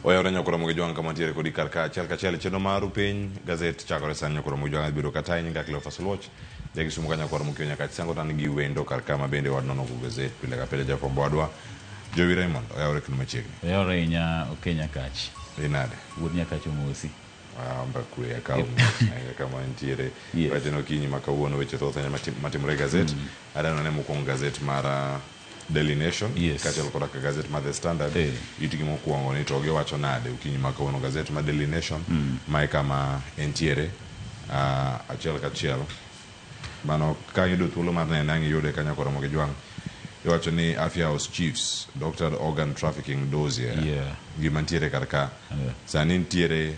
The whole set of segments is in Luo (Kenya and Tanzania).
Oyawre nyakoro Ramogi Jwang' kama ntiere kodi kar ka achiel kachiel chenro mar piny gazet chakore sani nyakoro Ramogi Jwang' bedo kata nyinga Cleophas Oluoch ja Kisumu ka nyakwar Mokio nyaka Chisango to an gi wendo kar ka ma bende wadnono go gazet pile ka pile jafwambo wadwa Jowi Raymond oyawre kendo machiegni. Oyawre ahinya Oke Nyakach. Dhi nade? Wuod Nyakach omosi. Amba kwe akawo mos ahinya kama ntiere. Yes. Wachno okinyi ma kawuono weche thoth ahinya matimore e gazet. Adwa nene mokwongo gazet mar Daily Nation Yes. kaachiel koda ka gazet mar The Standard Eh. itgi mokwongo ni to giwacho nade okinyi ma kawuono gazet mar Daily Nation mae kama entiere achiel kachiel mano ka iyudo thuolo mar nene ang' iyude kanyo koromo gi jwang' iwacho ni Afya House Chiefs Doctored Organ Trafficking Dossier gima ntiere kar ka sani ntiere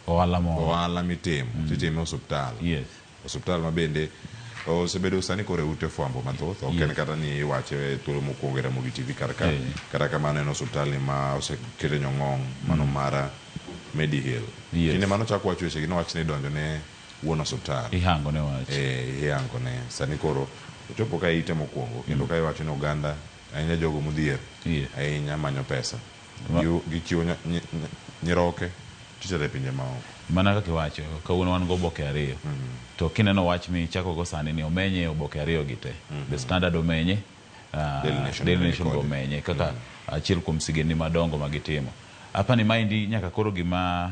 Ohala moro. Ohala mitimo titime e osuptal. Yes. Osuptal ma bende osebedo sani koro e ute fwambo mathoth. Ok en Yes. kata ni iwache e thuolo mokwongo e Ramogi TV kar ka. Eh. Kata kamano en osuptal ni ma osekete nyong'ong mano mar Mediheal. Yes. Kinde mane ochak wach wechegi nowach ni idonjo ne wuon osuptal. Ihango ne wach. Eh, ihango ne. Sani koro ochopo ka ite mokwongo kendo ka iwacho ni oganda ahinya jogo modhier Yes. ahinya manyo pesa. Gichiwo nyiroke titero e pinje maoko. Mana kaka iwacho, kawuono wan gi oboke ariyo. To kineno wach michako go sani ni omenye e oboke ariyo gi te. The Standard omenye, Daily Nation Daily bende Nation be kode. omenye kaka achiel kuom sigendni madongo ma gitimo. Apani maendi nyaka koro gima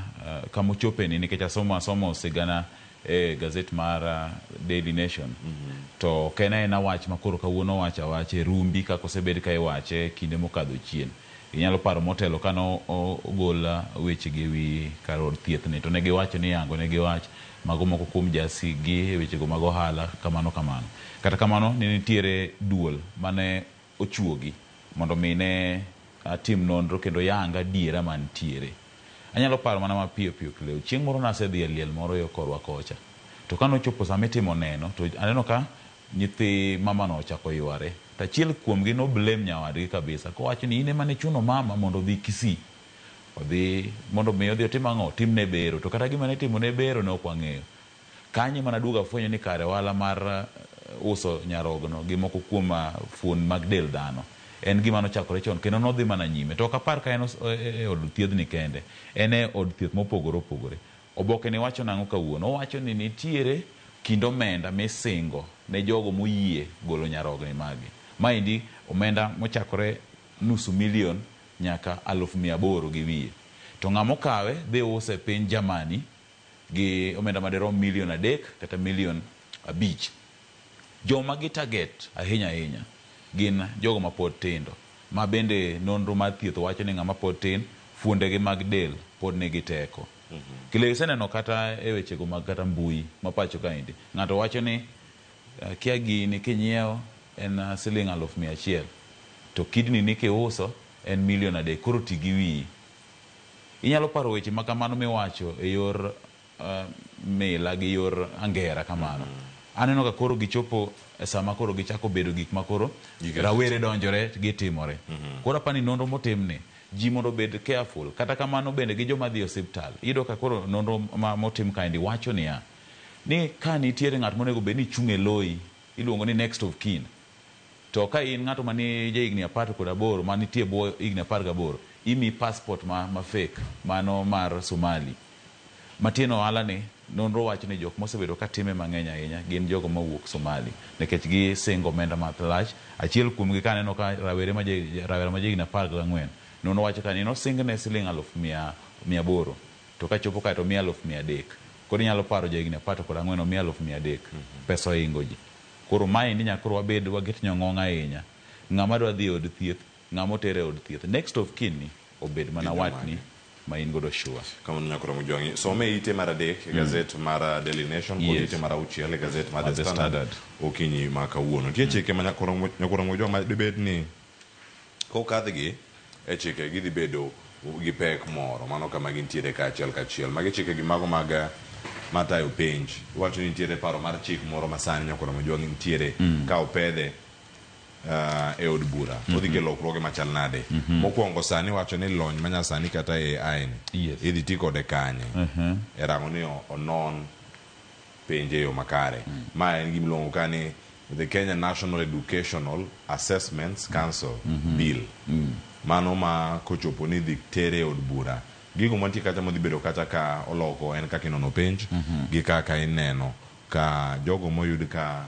kama ochopeni nikech asomo asomo sigana e gazet mar Daily Nation to ok en aena wach ma koro kawuono owach awacha e rumbi kaka osebed ka iwache kinde mokadho chien. Inyalo paro motelo kane ogol wechegi e wi kar od thieth ni to ne giwacho ni iyango negi wach mago moko kuom jasikgi e wechego mag ohala kamano kamano. Kata kamano ne nitiere duol mane ochuogi mondo mi ne tim nonro kendo yang adiera mantiere. Anyalo paro mana mapiyo piyo Cleo, chieng' moro nasedhi e liel moro yo korwa kocha. To kane ochopo sama itimo neno to aneno ka nyithi mamano ochako yware. To achiel kuomgi no blame nyawadgi kabisa kowacho ni in ema nichuno mama mondo odhi Kisii. Odhi mondo mi odhi otim ang'o? Otimne bero. To kata gima nitimone bero ne ok wang'eyo. Kanyo ema naduogo afwenyo ni kare ohala mar uso nyarogno gi moko kuom fuon mag del dhano en gima nochakore chon kendo nodhi mana nyime. To ok apar ka en e od thiedhni kende, en e od thieth mopogore opogore. Oboke ni wacho nang'o kawuono? Owacho ni nitiere kind omenda misingo ne jogo moyie golo nyarogni maggi. Maendi omenda mochakore nusu milion nyaka aluf 800 gi wiye. To ng'ama okawe dhi use e piny Germany gi omenda madirom milion 3 kata milion 5. Joma gi target ahinya ahinya gin jogo mapod tindo ma bende nonro mar thieth wacho ni ng'ama pod tin fuondegi mag del pod nigi teko. Kile iseneno kata e wechego mag kata mbui ma pacho kaendi, ng'ato wacho ni kia gini kinyiewo en siling 100,000 to kidney ni kiuso en milion 3 koro ti gi wiyi. Inyalo paro weche ma kamano miwacho e yor mila gi yor angera kamano. Aneno ka koro gichopo e sama koro gichako bedo gik ma koro rawere donjore gitimore. Koro apani nonro motimni ji mondo obed careful. Kata kamano bende gi joma dhi e osiptal. Iyudo ka koro nonro ma motim kaendi wacho niya, ni ka nitiere ng'at monego bed ni chung' e loyi, iluongo ni next of kin. To ka in ng'ato ma ni ja higni 18 ma nitie e bwo higni 18, imiyi passport ma ma fake mano mar Somali. Matieno ohala ni, nonro wacho ni jok mosebedo ka time mang'eny ahinya gin jogo mawuok Somali nikech gi singo omenda malach. Achiel kuom gi ka aneno ka rawere ma rawera ma ja higni 14, nonro wacho ka ni nosingne siling aluf 800 to kachopo kae to omiye aluf 300. Koro inyalo paro ja higni 14 omiye aluf 300. Pesa ohingo ji. Koro maendi nyaka koro wabed waket nyong'ong' ahinya. Ng'ama dwa dhi e od thieth, ng'ama oter e od thieth. Next of kin ni obed mana watni ma in godo sure. Kamano nyakoro Mujwang'i. Some e ite mar 3 e gazet mar Daily Nation kod ite mar 6 e gazet mar The Standard okinyi ma kawuono. Nitie chike ma nyakoro Mujwang' ma dibed ni kokadhgi e chike gidhi bedo gi pek moro. Mano kama gintiere kaachiel kachiel. Magi chike gi mago mag matayo penj. Iwacho ni nitiere paro mar chik moro ma sani nyakoro Mujwang' nitiere ka opedhe e od bura odhi kelo lokruoge machal nade? Mokwongo sani wacho ni lony manyasani kata AI ni idhi ti kode kanye e rango ni onon penj e yo makare. Ma en gima iluongo ka ni The Kenya National Educational Assessments Council Bill. Mano ma kochopo ni dhi tere e od bura. Gigo mantie kacha modhi bedo kacha ka oloko en kaka inono penj gi kaka ineno ka jogo moyud ka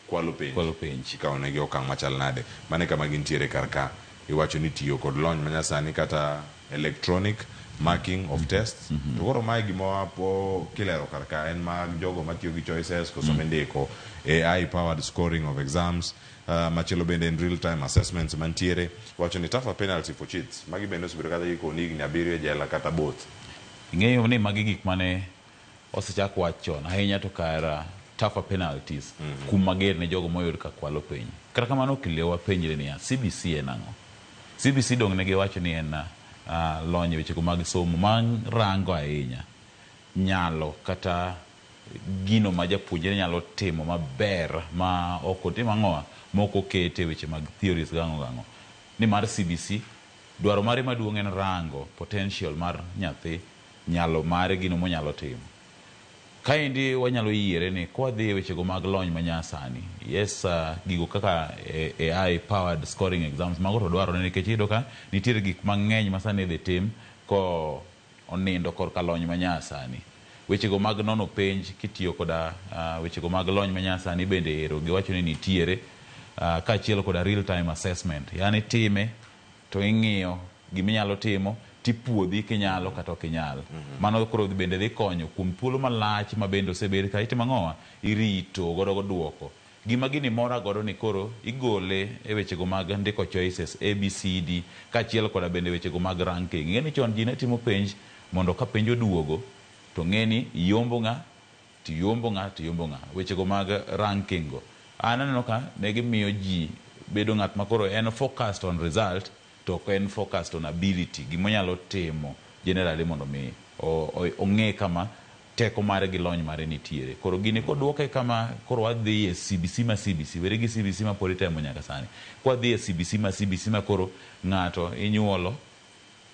kwalo penj. Kwalo penj. Ikawo negi okang' machal nade. Mano e kama gintiere kar ka. Iwacho ni tiyo kod lony manyasani kata electronic marking of tests. To koro mae gima wapo kilero kar ka en mag jogo matiyo gi choices koso mindiko AI powered scoring of exams. Machielo bende en real time assessments mantiere. Iwacho ni tougher penalty for cheats. Magi bende osebedo kata gikoni higni 7 e jela kata both. Ing'eyo ni magi gik mane osechak wach chon ahinya to kar tougher penalties kum mager ne jogo moyud ka kwalo penj. Kata kamano okile wapenjre niya, CBC en ang'o? CBC dong' ne giwacho ni en lony e wechego mag somo ma rango ahinya nyalo kata gino ma japuonjre nyalo timo maber ma ok otim ang'owa ma ok okete weche mag theories gang'o gang'o. Ni mar CBC dwaro mare maduong' en rango potential mar nyathi, nyalo mare, gino monyalo timo. Kaendi wanyalo yiere ni kwadhi e wechego mag lony manyasani, yes, gigo kaka AI powered scoring exams mago to dwarore nikech iyudo ka nitiere gik mang'eny ma sani idhi tim ko onindo korka lony manyasani. Wechego mag nono penj kitiyo koda wechego mag lony manyasani bende ero giwacho ni nitiere, kaachiel koda real time assessment. Yani time to ing'iyo giminyalo timo tipuodhi kinyalo kata ok inyal. Mano koro bende dhi konyo kuom thuolo malach ma bende osebed ka itimo ang'owa irito godo duoko. Gima gini mora godo ni koro igole e wechego mag ndiko choices A, B, C, D kaachiel koda bende wechego mag ranking. Ing'e ni chon ji ne timo penj mondo ka penj oduogo to ng'e ni iyombo ng'a to iyombo ng'a to iyombo ng'a. Wechego mag ranking go. An aneno ka ne gimiyo ji bedo ng'at ma koro en focused on result to ok en focused on ability, gimonyalo timo generally mondo mi ong'e kama teko mare gi lony mare nitiere. Koro gini koduoke kama koro wadhi e CBC ma CBC, weri gi CBC ma pod itemo nyaka sani. Kwadhi e CBC ma CBC ma koro ng'ato inyuolo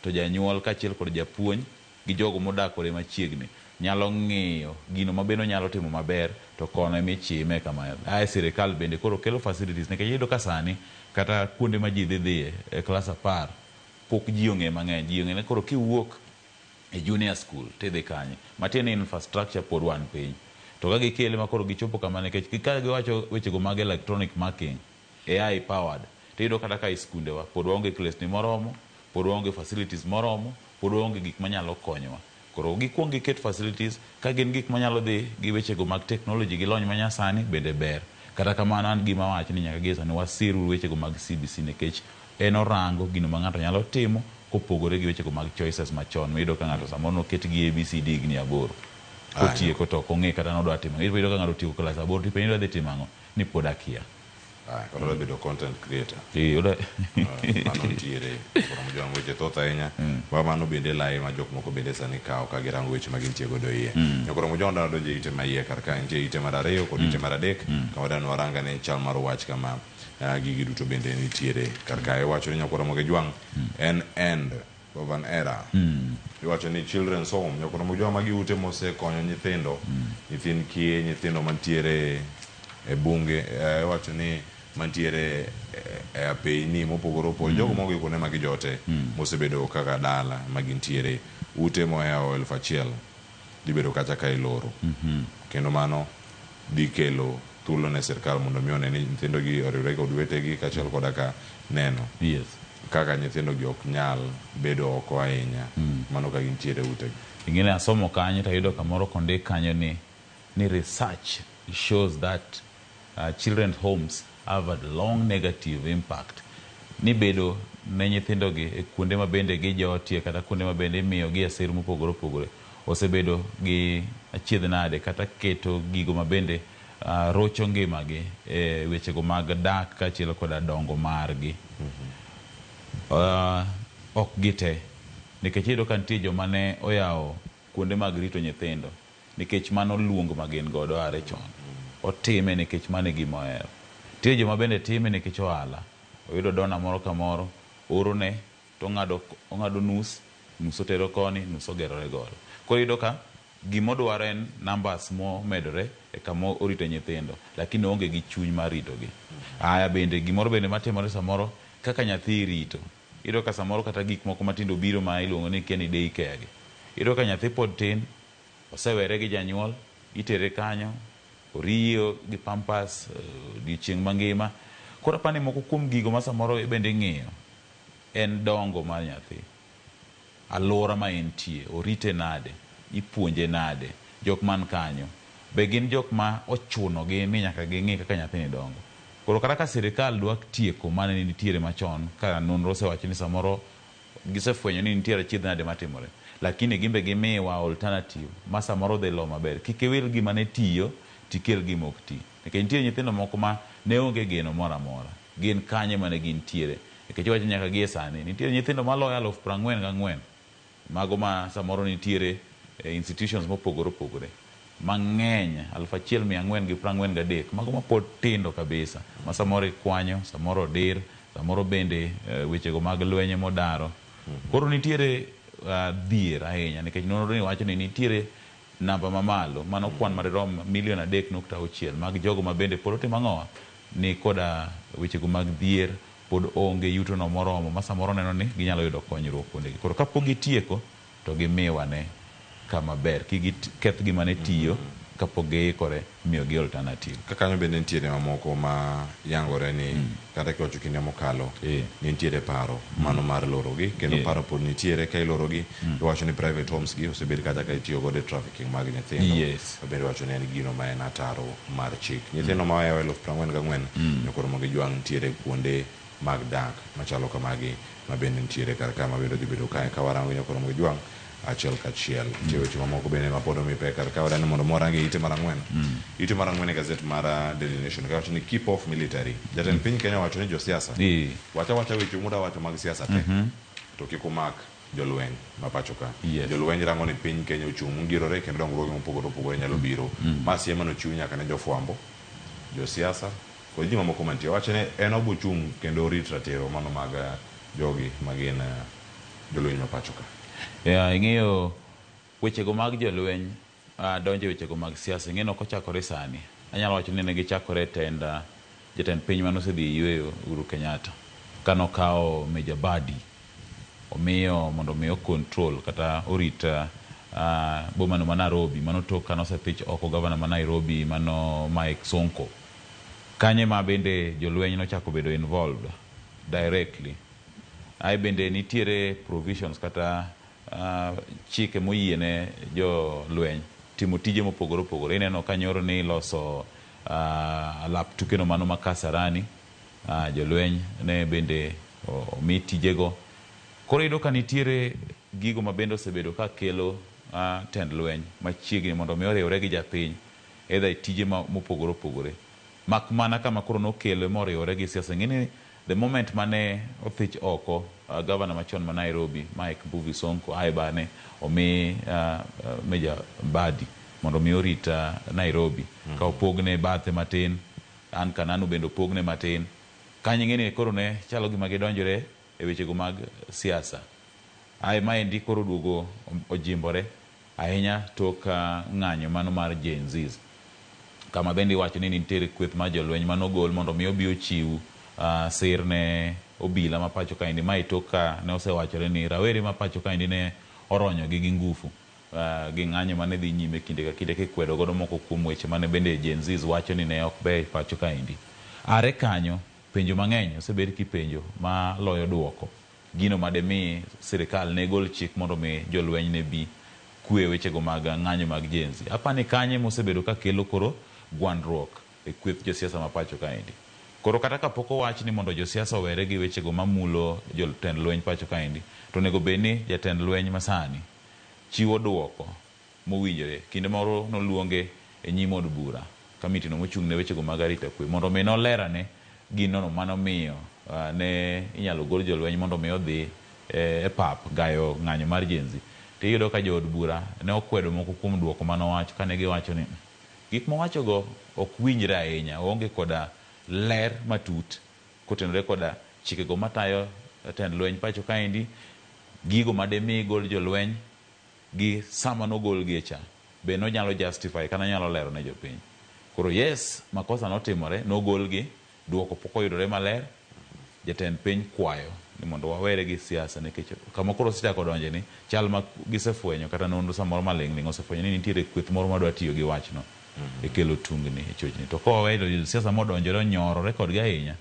to janyuol kaachiel kod japuonj gi jogo modak kode machiegni nyalo ng'iyo gino ma bende onyalo timo maber to kono ema ichime kama. Ae sirikal bende koro kelo facilities nikech iyudo ka sani kata kuonde ma ji dhi dhiye e klas 10 pok ji ong'e mang'eny. Ji ong'e ni koro kiwuok e junior school tidhi kanye. Matiende ni infrastructure pod wan piny. To ka gikele ma koro gichopo kama nikech ka giwacho wechego mag electronic marking, AI powered, tiyudo kata ka e skundewa pod waonge klesni moromo, pod waonge facilities moromo, pod waonge gik manyalo konyowa. Koro gikuong giket facilities ka gin gik manyalo dhi gi wechego mag technology gi lony manyasani bende ber. Kata kamano an gima awacho ni nyaka gie sani wasir uru wechego mag CBC nikech en orango gino ma ng'ato nyalo timo kopogore gi wechego mag choices machon miyudo ka ng'ato samoro noket gi ABCD higni 8 kotieko to ok ong'e kata nodwa timo. Iyudo ka ng'ato otieko klas 8 tipenje ni idwa dhi timo ang'o ni pod akia. Koro odwa bedo content creator. Mano nitiere. Koro mojwang' weche thoth ahinya. Ma mano bende lai ma jok moko bende sani kawo ka girango weche ma gintie godo iye. Koro mojwang' dwa donjo e ite ma iye kar ka nitie ite mar 2 kod ite mar 3 kama dwa warang ane chal mar wach kama gigi duto bende nitiere kar ka. Iwacho ni nyakwar Ramogi Jwang' en end of an era. Iwacho ni children's home, nyakwar Ramogi Jwang' magi ute mosekonyo nyithindo, nyithind kiye, nyithindo mantiere e bunge, iwacho ni mantiere e apeyni mopogore opogore, jogo mogo kuonde ma gijote mosebedo kaka dala ma gintiere, ute mohewo 1000 dhi bedo kacha ka iloro. Kendo mano dhi kelo thuolo ne sirkal mondo mi one ni nyithindo gi oriwre kod wetegi kaachiel koda ka neno kaka nyithindo gi ok nyal bedo oko ahinya mano ka gintiere utegi. Ing'e asomo kanyo to ayudo kamoro kondik kanyo ni research shows that children's homes have a long negative impact. Ni bedo ne nyithindo gi e kuonde ma bende gijotie kata kuonde ma bende imiyo gi e sir mopogore opogore osebedo gi achiedh nade kata keto gigo ma bende rocho ngimagi e wechego mag dak kaachiel koda dongo margi. Ok gite nikech iyudo ka nitie joma ne oyawo kuonde mag rito nyithindo nikech mano luong ma gin godo are chon. Otime nikech mano e gima ohero. Nitie joma bende time nikech ohala. Oyudo dona moro kamoro, orone to ong'ado nus, nus otero koni, nus ogerore godo. Koro iyudo ka Gimodwaro en numbers momedore e kama orite nyithindo, lakini oonge gi chuny mar ritogi. Aya bende gimoro bende matimore samoro kaka nyathi irito. Iyudo ka samoro kata gik moko matindo biro ma iluongo ni kia ni day care gi. Iyudo ka nyathi pod tin, osewere gi janyuol, itere kanyo, oriyo gi pampers odiochieng' mangima. Koro apani moko kuom gigo ma samoro bende ing'iyo en dongo mar nyathi. Alwora ma entie, orite nade, ipuonje nade, jok man kanyo be gin jok ma ochuno gi ni nyaka ging'i kaka nyathini dongo. Koro kata ka sirikal dwa tieko mane nitiere machon, ka nonro osewacho ni samoro gisefwenyo ni nitiere achiedh nade matimore, lakini gimbe gimiwa alternative ma samoro dhi lo maber. Kik iwil gima ne tiyo tikel gima ok ti. Nikech nitie nyithindo moko ma ne onge geno moro amora. Gin kanye mane gintiere. Nikech iwacho nyaka gie sani, nitie nyithindo maloyo 44,000 mago ma samoro nitiere e institutions mopogore opogore. Mang'eny, 1,443, mago ma pod tindo kabisa, ma samoro ikwanyo, samoro odir, samoro bende wechego mag lweny emodaro. Koro nitiere dhier ahinya, nikech nonro ni wacho ni nitiere namba mamalo, mano kwan madirom milion 3.6 mag jogo ma bende pod otimo ang'owa, ni koda wechego mag dhier, pod onge yuto no moromo, ma samoro neno ni ginyalo yudo konyruok kuondegi. Koro kapok gitieko, to gimiwa ne kama ber, kik giketh gima ne tiyo kapok giikore miyogi alternative. Ka kanyo bende nitiere mamoko ma yangore ni kata kiwacho kinde mokalo ne nitiere paro mano mar lorogi kendo paro pod nitiere ka ilorogi iwacho ni private homes gi osebed kacha ka itiyo godo e trafficking mag nyithindo. Bende iwacho ni en gino ma en ataro mar chik. Nyithindo ma ohewo 44,000 nyokoro gi jwang' nitiere kuonde mag dak machalo kamagi ma bende nitiere kar ka ma bende dhi bedo kae ka warango nyokoro gi jwang' achiel kachiel. Nitie weche mamoko bende ma pod omi pek kar ka wadani mondo mwarange ite mar ang'wen. Ite mar ang'wen e gazet mar Daily Nation kawacho ni keep off military. Jatend piny Kenya owacho ni josiasa wacha wacha weche muda wacho mag siasa te to kik umak jolweny ma pacho ka. Jolweny rango ni piny Kenya ochung' mongirore kendo dongruoge mopogore opogore nyalo biro. Ma siem manochiw nyaka ne jofwambo, josiasa kod ji mamoko mantie. Owacho ni en obochung' kendo orit ratiro mano mag jogi magin jolweny ma pacho ka. Ing'eyo wechego mag jolweny donjo e wechego mag siasa, ing'eyo ok ochakore sani. Anyalo wacho ni ne gichakore e tend jatend piny mane osedhi e yueyo Uhuru Kenyatta. Kanokawo Major Badi, omiyo mondo mi o control kata orit boma no ma Nairobi, mano tok kane osethich oko gavana ma Nairobi mano Mike Sonko. Kanye ma bende jolweny nochako bedo involved directly. Ae bende nitiere provisions kata chike moyiene jolweny timo tije mopogore opogore. Ineno ka nyoro ni iloso alap tuke no mano ma Kasarani, jolweny ne bende omi tijego. Koro iyudo ka nitiere gigo ma bende osebedo ka kelo tend lweny machiegni mondo mi oriwre gi japiny either e tije mopogore opogore. Mak mana kama koro nokele moriwore gi siasa. Ing'e ni the moment mane othich oko gavana machon ma Nairobi Mike Mbuvi Sonko ae bane omi Major Mbadi mondo mi orit Nairobi. Ka opogne bathe matin, Ann Kananu bende opogne matin. Kanyo ing'e ni koro ne chalo gima gidonjore e wechego mag siasa. Ae maendi koro oduogo ojimbore ahinya tok ng'anyo mano mar Gen Zs. Kama bende iwacho ni nitiere kweth mar jolweny manogol mondo mi obi ochiw sir ne obila ma pacho kaendi. Mae tok ka ne osewachore ni rawere ma pacho kaendi ne oronyogi gi ngufu gi ng'anyo mane dhi nyime kinde ka kinde kikwedo godo moko kuom weche mane bende Gen Zs wacho ni ne ok ber pacho kaendi. Are kanyo, penjo mang'eny osebed kipenjo ma loyo duoko. Gino mademi sirikal ne gol chik mondo mi jolweny ne bi kwe wechego mag ng'anyo mag Gen Z. Apani kanye mosebedo ka kelo koro gwandruok e kweth josiasa ma pacho kaendi. Koro kata kapok owach ni mondo josiasa owere gi wechego mamulo jotend lweny pacho kaendi, to onego bed ni jatend lweny masani chiwo duoko mowinjore. Kinde moro noluonge e nyim od bura, kamiti no mochung' ne wechego mag arita kwe, mondo mi nolerane gino manomiyo ne inyalo gol jolweny mondo mi odhi e pap gayo ng'anyo mar Gen Z. To iyudo ka jood bura ne okwedo moko kuom duoko manowacho kane giwacho ni gik mowachogo ok winjre ahinya, oonge koda ler matut kotenore koda chikego matayo tend lweny pacho kaendi, gigo mademi gol jolweny gi sama nogolgi e cha. Be nonyalo justify kata nonyalo lero ne jopiny. Koro yes, makosa notimore, nogolgi, duoko pok oyudore maler. Jatend piny kwayo ni mondo wawere gi siasa nikech kama koro osechako donje ni chal ma gisefwenyo kata nonro samoro maling' ling' osefwenyo ni nitiere kweth moro madwa tiyo gi wachno e kelo tungni e chochni. To kowaweyo siasa modonjore onyorore kodgi ahinya,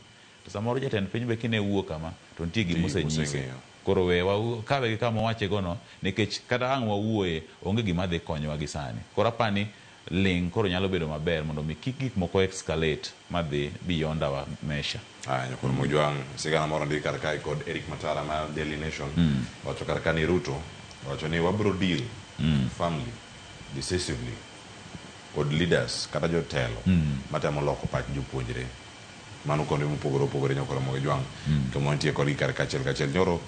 to samoro jatend piny be kine wuo kama to nitie gima osenyise. Koro we wakawe gi kama owache go no nikech kata ang' wawuoye onge gima dhi konyowa gi sani. Koro apani ling' koro nyalo bedo maber mondo mi kik gik moko escalate madhi beyond our measure. Aya, Nyakor Mojwang', sigana moro ndik kar kae kod Eric Matara mar Daily Nation. Owacho kar ka ni Ruto owacho ni wabro deal firmly, decisively kod leaders kata jotelo matemo loko pach jopuonjre. Mano kuonde mopogore opogore Nyakor Mojwang' kama wantie kodgi kar kachiel kachiel. Nyoro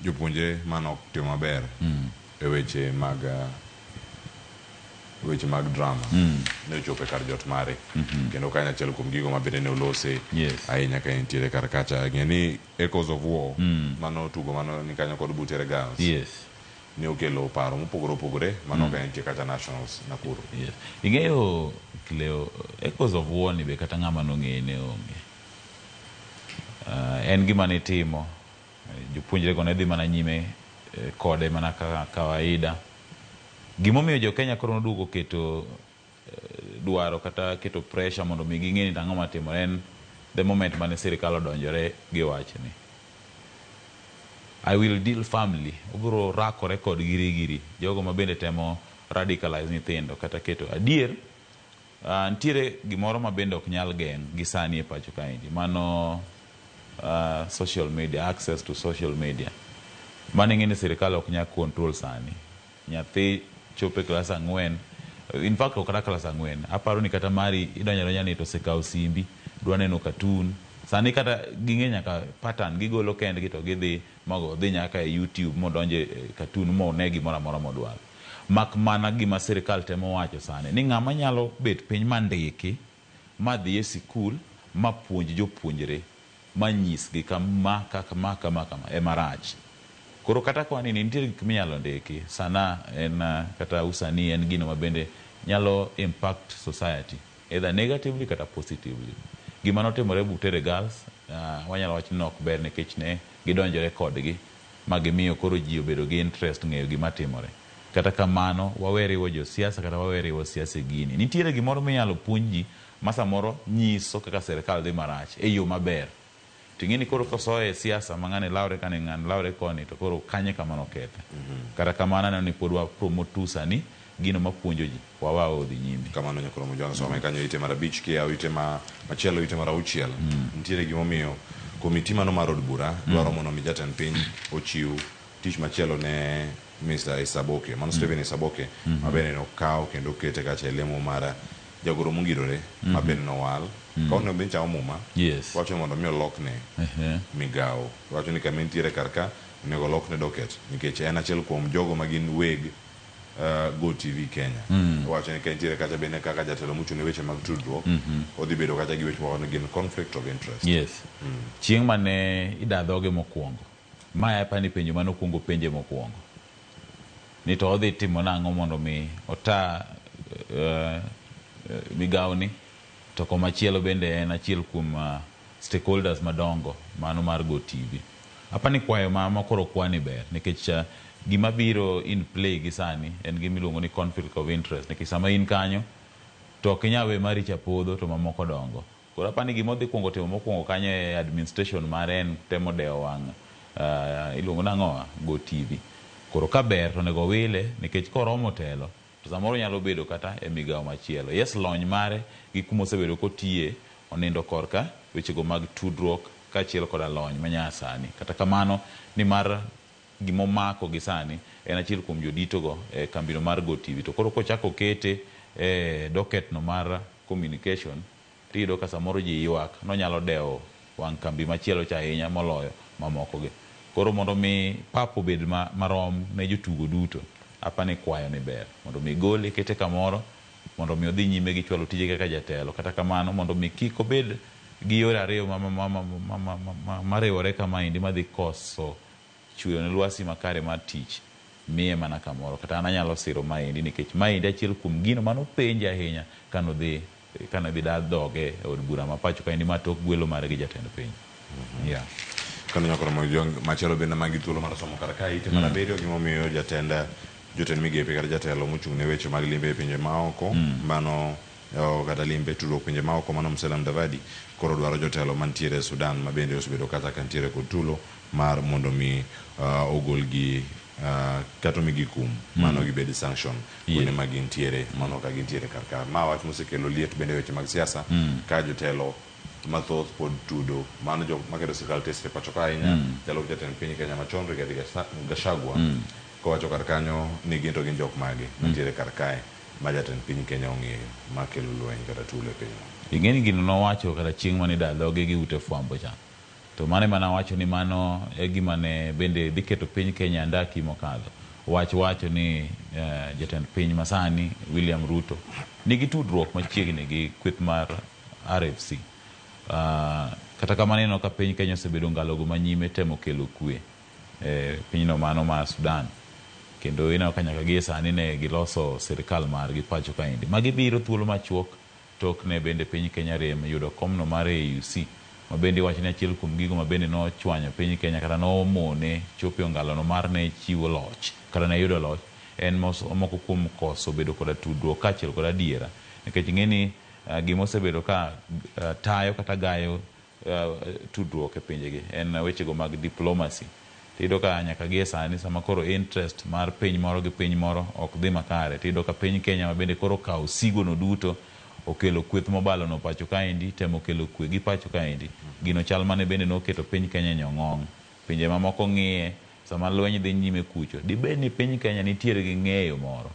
jopuonjre manok timo maber e weche mag weche mag drama ne ochopo e kar jot mare kendo kanyo achiel kuom gigo ma bende ne olose ahinya ka entiere kar kacha. Ng'e ni Echoes of War mano tugo mano ni kanyo kod Butere Girls ne okelo paro mopogore opogore mano ka entie kacha Nationals Nakuru. Yes. Ing'eyo Cleo, Echoes of War ni be kata ng'ama nong'eye ne onge. En gima nitimo, jopuonjre go ne dhi mana nyime kode mana kaka kawaida. Gimomiyo jo Kenya koro noduogo keto dwaro kata keto pressure mondo mi ging'e ni ang'o matimore en the moment mane sirikal odonjore gi wachni. I will deal firmly. Obiro rakore kod giri jogo ma bende temo radicalize nyithindo kata keto adier. Nitiere gimoro ma bende ok nyal geng' gi sani e pacho kaendi, mano social media, access to social media. Mano ing'e ni sirikal ok nyal control sani. Nyathi chopo e klas 4, in fact ok kata klas 4, aparo ni kata mari idonjo adonja ni to osekawo simbi, dwa neno cartoon. Sani kata ging'e nyaka pattern gigolo kendgi to gidhi mago dhi nyaka e YouTube modonje e cartoon mone gimoro amora modwaro. Mak mana gima sirikal temo wacho sani ni ng'ama nyalo bet piny mandiki madhi e sikul ma puonj jopuonjre ma nyisgi kama kaka ma kama kama ema rach. Koro kata kwa ni nitiere gik minyalo ndiki sana en kata usanii en gino ma bende nyalo impact society either negatively kata positively. Gima notimore Butere Girls wanyalo wacho ni ok ber nikech ne gidonjore kodgi ma gimiyo koro ji obedo gi interest ng'eyo gima timore. Kata kamano wawe riwo josiasa kata wawe riwo siasa e gini. Nitiere gimoro minyalo puonj ji ma samoro nyiso kaka sirikal dhi marach e yo maber. To ing'e ni koro kosoye e siasa ma ng'ani lawre kani ng'ani lawre koni to koro kanye kama nokethe. Kata kamano aneno ni pod wa promote tu sani gino mapuonjo ji wawa odhi nyime. Kamano Nyakoro Mojwang' some kanyo ite mar 5 kiyawo ite ma machielo ite mar 6 nitiere gimomiyo komiti mano mar od bura dwaro mondo mi jatend piny ochiw tich machielo ne Mr. Isaboke mano Stephen Isaboke ma bende nokaw kendo okete kacha e lemo mar jagoro mongirore ma bende nowal ka onego bed ni chamo muma wacho mondo mi olokne migawo wacho ni kama entiere kar ka onego olokne docket nikech en achiel kuom jogo ma gin weg Go TV Kenya. Owacho ni ka entiere kacha bende kaka jatelo mochung' ne weche mag tudruok odhi bedo kacha gi weche moko ni gin conflict of interest. Yes. Chieng' mane ida dhoge mokwongo, mae apani penjo mane okwongo penje mokwongo. Ni to odhi timo nang'o mondo mi ota migawoni to komachielo bende en achiel kuom stakeholders madongo mano mar Go TV. Apani kwayo ma koro kwani ber nikech gima biro in play gi sani en gima iluongo ni conflict of interest nikech sama in kanyo to ok inyal we mari cha podho to mamoko dongo. Koro apani gima odhi kuongo timo mokwongo kanyo e administration mare en temo dewo wang' iluongo nang'owa Go TV. Koro ka ber to onego wile nikech koromo telo to samoro nyalo bedo kata e migawo machielo. Yes, lony mare gi kuma osebedo kotiye onindo korka wechego mag tudruok kaachiel koda lony manyasani. Kata kamano ni mar gimomako gi sani en achiel kuom jodito go e kambino mar Go TV. To koro kochako kete e docket no mar communication tiyudo ka samoro ji ywak nonyalo dewo wang' kambi machielo cha ahinya moloyo mamoko gi. Koro mondo mi pap obed marom ne jotugo duto, apani kwayo ni ber mondo mi gole kete kamoro mondo mi odhi nyime gi chwalo tije kaka jatelo. Kata kamano mondo mi kik obed gi yore ariyo mariwore kamaendi madhi koso chweyo ne lwasi makare mar tich. Miye mana kamoro. Kata an anyalo siro maendi nikech maendi achiel kuom gino mane openje ahinya kanodhi kane dhi da dhoge e od bura ma pacho kaendi ma tok gwelo mare gi jatend piny. Yeah. Kano nyakoro mojong machielo bende magi thuolo mar somo kar ka ite mar abiriyo gimomiyo jatend jotend migepe kata jatelo mochung' ne weche mag limbe e pinje maoko mano kata limbe tudruok pinje maoko mano Musalia Mudavadi koro dwaro jotelo mantiere e Sudan ma bende osebedo kata ka ntiere kod tulo mar mondo mi ogolgi kata omigi kum mano gibed sanction kuonde ma gintiere mano ka gintiere kar ka ma wach mosekelo liet bende e weche mag siasa ka jotelo mathoth pod tudo mano jok maketo sirikal tesre pacho ka ahinya jalup jatend piny Kenya machon Rigathi Gachagua kowacho kar kanyo ni gin to gin jok mage mantiere kar kae ma jatend piny Kenya ong'eyo makelo lweny kata tulo e pinyno. Ing'e ni gino nowacho kata chieng' mane ida dhoge gi ute fwambo cha. To mano ema nawacho ni mano e gima ne bende dhi keto piny Kenya andaki mokadho. Wach wacho ni jatend piny masani William Ruto nigi tudruok machiegni gi kweth mar RFC. Kata kamano ineno ka piny Kenya osebedo ngalogo manyime temo kelo kwe e pinyno mano mar Sudan. Kendo ineno ka nyaka gie sani ne giloso sirikal margi pacho kaendi. Magi biro thuolo machuok tok ne bende piny Kenya rem yudo komno mar AUC ma bende iwacho ni achiel kuom gigo ma bende nochwanyo piny Kenya kata nomone chopo e ongalono mar ne chiwo loch kata ne yudo loch en moko kuom koso bedo koda tudruok kaachiel kod adiera nikech ing'e ni gima osebedo ka tayo kata gayo tudruok e pinjegi en wechego mag diplomacy. Tiyudo ka nyaka gie sani sama koro interest mar piny moro gi piny moro ok dhi makare tiyudo ka piny Kenya ma bende koro okawo sigo no duto okelo kweth mobalo no pacho kaendi temo kelo kwe gi pacho kaendi gino chal mane bende noketo piny Kenya e nyong'ong. Pinje mamoko ng'iye sama lweny dhi nyime kucho dibed ni piny Kenya nitiere gi ng'eyo moro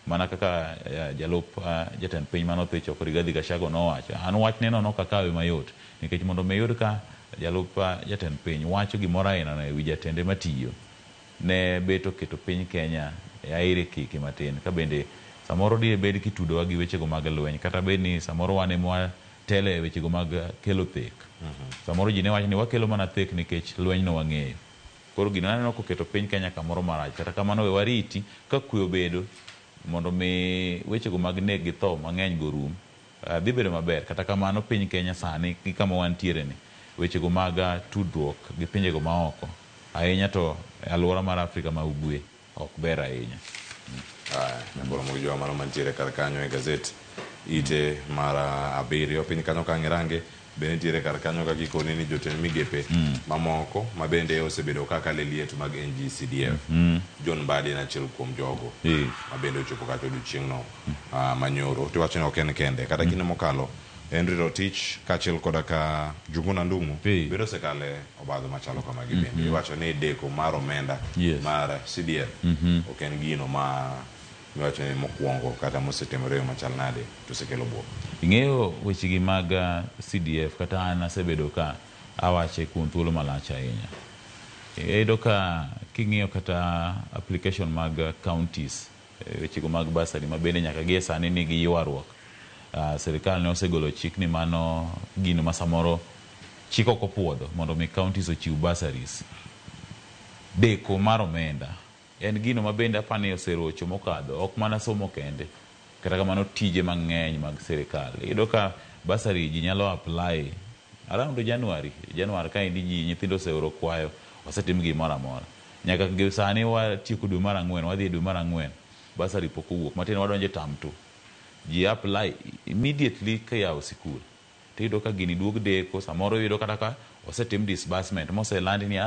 mana kaka jalup jatend piny mane choko Rigathi Gachagua nowacho an wachne no nok akawe mayot nikech mondo mi iyud ka jalup jatend piny wacho gimoro aina no ewi jatende matiyo ne bet oketo piny Kenya e aire kiki matin ka bende samoro dibed kitudowa gi wechego mag lweny kata bed ni samoro wan ema watelo e wechego mag kelo thek. Samoro ji ne wacho ni wakelo mana thek nikech lweny no wang'eyo. Koro gino aneno koketo piny Kenya kamoro marach. Kata kamano we wariti ka kwe obedo mondo mi wechego mag nek gi tho mang'eny go rum dhi bedo maber. Kata kamano piny Kenya sani gi kama wantiere ni wechego mag tudruok gi pinjego maoko ahinya to e alwora mar Afrika ma ugwe ok ber ahinya. Koro mogi mano mantiere kar kanyo e gazet ite mar abiriyo piny kanyo ka ng'irange bende nitiere kar kanyo kaka ikoni ni jotend migepe mamoko ma bende osebedo ka kale liet mag NGCDF John Mbadi en achiel kuom jogo ma bende ochopo kacha odiochieng'no manyoro tiwacho ni ok en kende kata kinde mokalo Henry Rotich kaachiel koda ka Njuguna Ndung'u bende osekale obadho machalo kamagi bende iwacho ni deko mar omenda mar CDF ok en gino ma miwacho ni mokwongo kata mosetimore yo machal nade to osekelo buok. Ing'eyo wechegi mag CDF kata an asebedo ka awache kuom thuolo malach ahinya. Iyudo ka king'iyo kata application mag counties wechego mag bursary ma bende nyaka gie sani nigi ywaruok. Sirikal ne osegolo chik ni mano gino ma samoro chik ok opuodho mondo mi counties ochiw bursaries. Deko mar omenda en gino ma bende apani oserocho mokadho ok mana somo kende kata kamano tije mang'eny mag sirikal. Iyudo ka bursary ji nyalo apply around January kaendi ji nyithindo oseoro kwayo osetim gimoro amora. Nyaka gi sani watieko dwe mar ang'wen wadhi e dwe mar ang'wen bursary pok owuok matiende wadonjo e term 2. Ji apply immediately kiyawo sikul tiyudo ka gini duog deko samoro iyudo kata ka osetim disbursement moselandi ni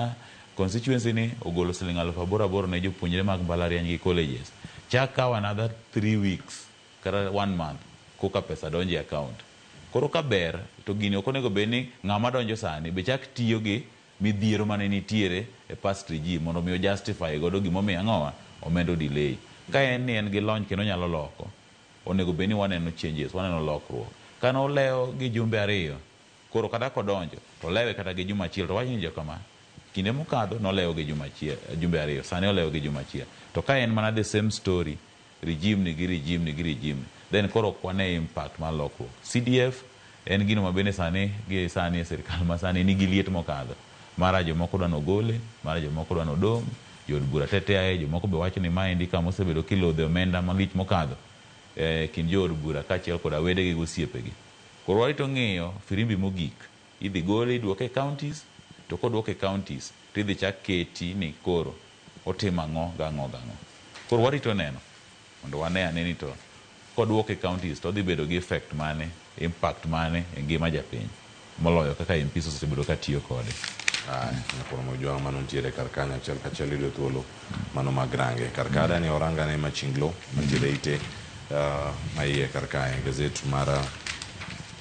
constituency ni ogolo siling 8,000 ne jopuonjre mag mbalariany gi colleges. Chak kawo another 3 weeks kata 1 month koka pesa donjo e account. Koro ka ber to gini ok onego bed ni ng'ama donjo sani be chak tiyo gi midhiero mane nitiere e past regime mondo mi o justify godo gimomiyo ang'owa omenda o delay. Ka en ni en gi lony kendo onyalo loko onego bed ni waneno changes waneno lokruok. Kane olewo gi jumbe 2 koro kata kodonjo to olewe kata gi juma achiel to wach ni jokama kinde mokadho nolewo gi juma achiel jumbe 2 sani olewo gi juma achiel to ka en mana the same story regime ni gi regime ni gi regime ni then koro ok wane impact mar lokruok. CDF en gino ma bende sani gi sani e sirikal ma sani nigi liet mokadho mara jomoko dwa nogole mara jomoko dwa nodong' Jood bura teteaye, jomoko be wacho ni maendi kama osebedo kilodhe omenda malich mokadho e kind jood bura kaachiel koda wedegi gi osiepegi. Koro warito ng'iyo firimbi mogik. Idhi gole iduoke e counties, to koduoke e counties to idhi chak keti ni koro otim ang'o gang'o gang'o. Koro warito neno mondo wane ane ni to koduoke e counties to odhi bedo gi effect mane, impact mane e ngima japiny moloyo kaka MPs osebedo ka tiyo kode. Aya, nyakoro Mojwang' mano nitiere kar kanyo achiel kachiel yudo thuolo mano mag range. Kar ka dani oranga ne Machinglo mantiere ite ma iye kar kae gazet mar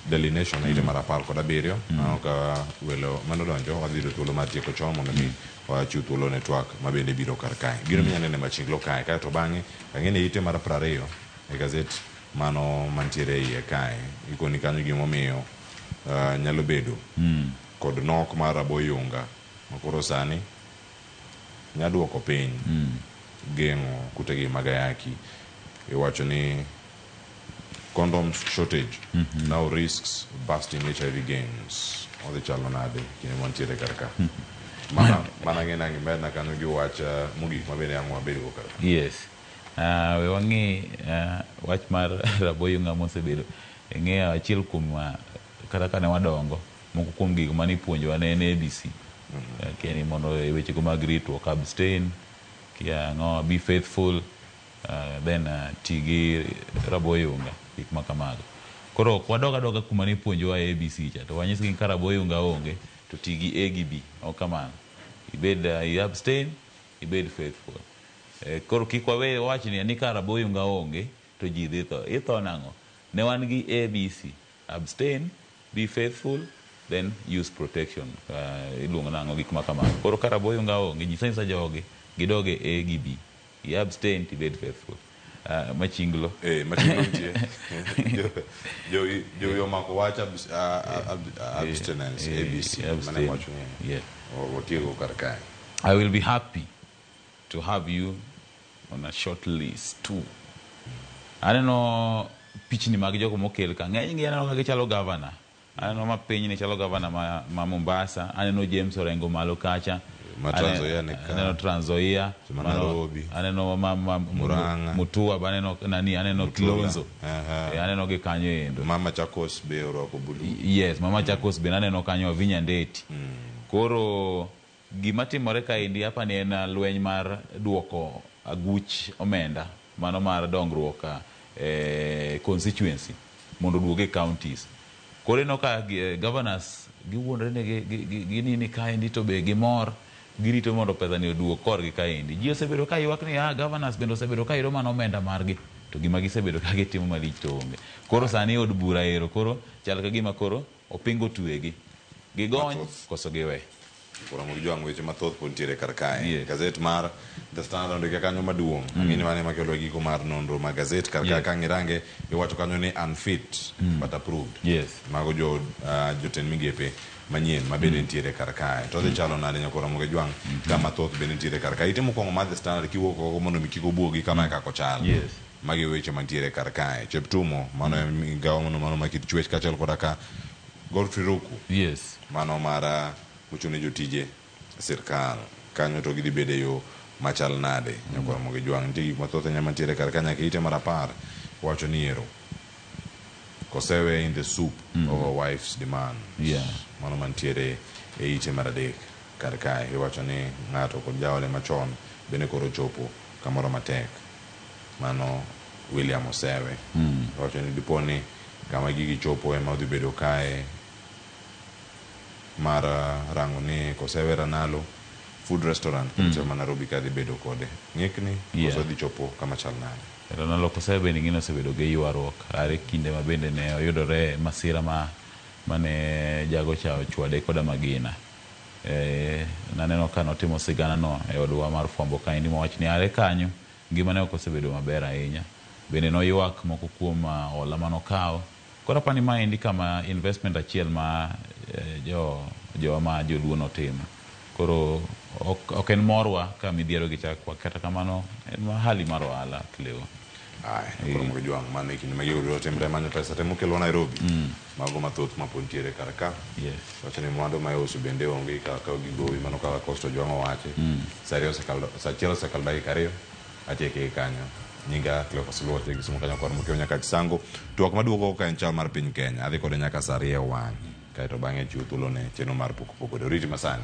Daily Nation ite mar 17. Aneno ka welo manodonjo wadhi yudo thuolo mar tieko chon mondo mi wachiw thuolo ne twak ma bende biro kar kae. Gino minyalo neno e Machinglo kae kaeto bang'e ang'e ni ite mar 20 e gazet mano mantiere iye kae ikoni kanyo gimomiyo nyalo bedo kod nok mar raboyunga ma koro sani nyaduoko piny geng'o kutegi mag ayaki. Iwacho ni condoms shortage now risks busting HIV gains. Odhi chalo nade kinde mantiere kar ka? Mana mana ng'e nang' imedna kanyo gi wach mogik ma bende ang' wabedgo kar ka. Yes. We wang'i wach mar raboyunga mosebedo. Ing'eyo achiel kuom kata kane wadongo, moko kuom gik mane ipuonjowa ne en ABC. Keni mondo e wechego mag ritruok, abstain, kia ang'o, be faithful, then ti gi raboyunga, gik ma kamago. Koro ok wadog adoga kuma ne ipuonjowa e ABC cha, to wanyisgi ni ka raboyunga onge, to ti gi A gi B. Ok kamano. Ibed, i abstain, ibed faithful. Koro kik wawe wach ni ka raboyunga onge, to ji dhi tho. Itho nang'o? Ne wan gi ABC. Abstain, be faithful, then use protection. Iluongo nang'o gik ma kamago. Koro ka raboyunga onge, nyisa nyisa jogi, gidog e A gi B. I abstain to ibed faithful. Machinglo. Machinglo nitie. Jowi omako wach abstinence, ABC. Mane wacho ni otiego kar kae. I will be happy to have you on a short list too. Aneno pichni mag jogo mokel ka. Ng'enygi aneno ka gichalo governor. Aneno ma piny ni chalo governor ma Mombasa. Aneno James Orengo malo kacha. Ma Trans Nzoia ni ka. Aneno Trans Nzoia. Ma Nairobi. Aneno ma Murang'a. Mutua ba aneno nani, aneno Kilonzo. Aneno gi kanyo endo. Ma Machakos be orwako blue. Yes, ma Machakos be aneno kanyo Wavinya Ndeti. Koro gima timore kaendi hapa ni en lweny mar duoko aguch omenda mano mar dongruok constituency mondo oduog e counties. Koro ineno ka governors giwuondre ni ginini kaendi to be gimor, girito mondo pesa ni oduog korgi kaendi. Ji osebedo ka ywak ni governors bende osebedo ka yudo mana omenda margi, to gima gisebedo ka gitimo malich to onge. Koro sani od bura ero koro chal ka gima koro opingo twegi. Gigony koso giwe. Koro mondo jwang' weche mathoth pod nitiere kar kae. Gazet mar The Standard ondike kanyo maduong'. Ang'e ni mano ema kelo giko mar nonro mar gazet kar kae. Ka ng'irange iwacho kanyo ni unfit but approved. Mago jotend migepe manyien ma bende nitiere kar kae. To odhi chalo nade nyakoro Ramogi Jwang' ka mathoth bende nitiere kar kae. Ite mokwongo mar The Standard kiwuok oko mondo mi kik obuogi kama e kaka ochal. Magi weche mantiere kar kae. Cheptumo mano e migawo mano ma kit chwech kaachiel koda ka Godfrey Ruku. Mano mar mochuno jotije sirkal kanyo to gidhi bedo e yo machal nade. Nyakwar Ramogi Jwang' nitie gik mathoth ahinya mantiere kar ka nyaka ite mar 10 wacho ni ero Kosewe in the soup of a wife's demands. Mano mantiere e ite mar 3 kar kae iwacho ni ng'ato kod jaode machon bende koro chopo kamoro matek. Mano William Osewe. Iwacho ni dipo ni kama gigi chopo ema odhi bedo kae mar rango ni Kosewe Ranalo food restaurant mm. ma Nairobi ka dhi bedo kode ng'ikni koso dhi chopo kama chal nade. Ranalo Kosewe bende ng'ino osebedo gi ywaruok are kinde ma bende ne oyudore masira ma mane jago cha ochwade koda magina. Naneno ka notimo sigana no e odwa mar fwambo kaendi mowach ni are kanyo ngimane ok osebedo maber ahinya. Bende noywak moko kuom hola manokawo. Koro apani maendi kama investment achiel ma jowa ma joluo notimo. Koro ok en morwa ka midhiero gi chak kwak, kata kamano en hali mar ohala Cleo. Aya, koro mondo jwang' mano e kinde ma gigo duto timre manyo pesa temo kelwa Nairobi. Mago mathoth ma pod nitiere kar ka. Yes. Wacho ni mwandu ma iuso bende onge ka ka gi gowi mano kaka Costo Jwang' owachi. Sa ariyo osekalo sa achiel osekalo dakika ariyo atieke gi kanyo. Nyinga Cleophas Oluoch e Kisumu kanyo kod Mokeo nyaka Chisango. Twak maduogo ka en chal mar piny Kenya. Adhi kode nyaka sa ariyo e wang'. Kaeto bang'e chiwo thuolo ne chenro mar poko poko. Oriti masani.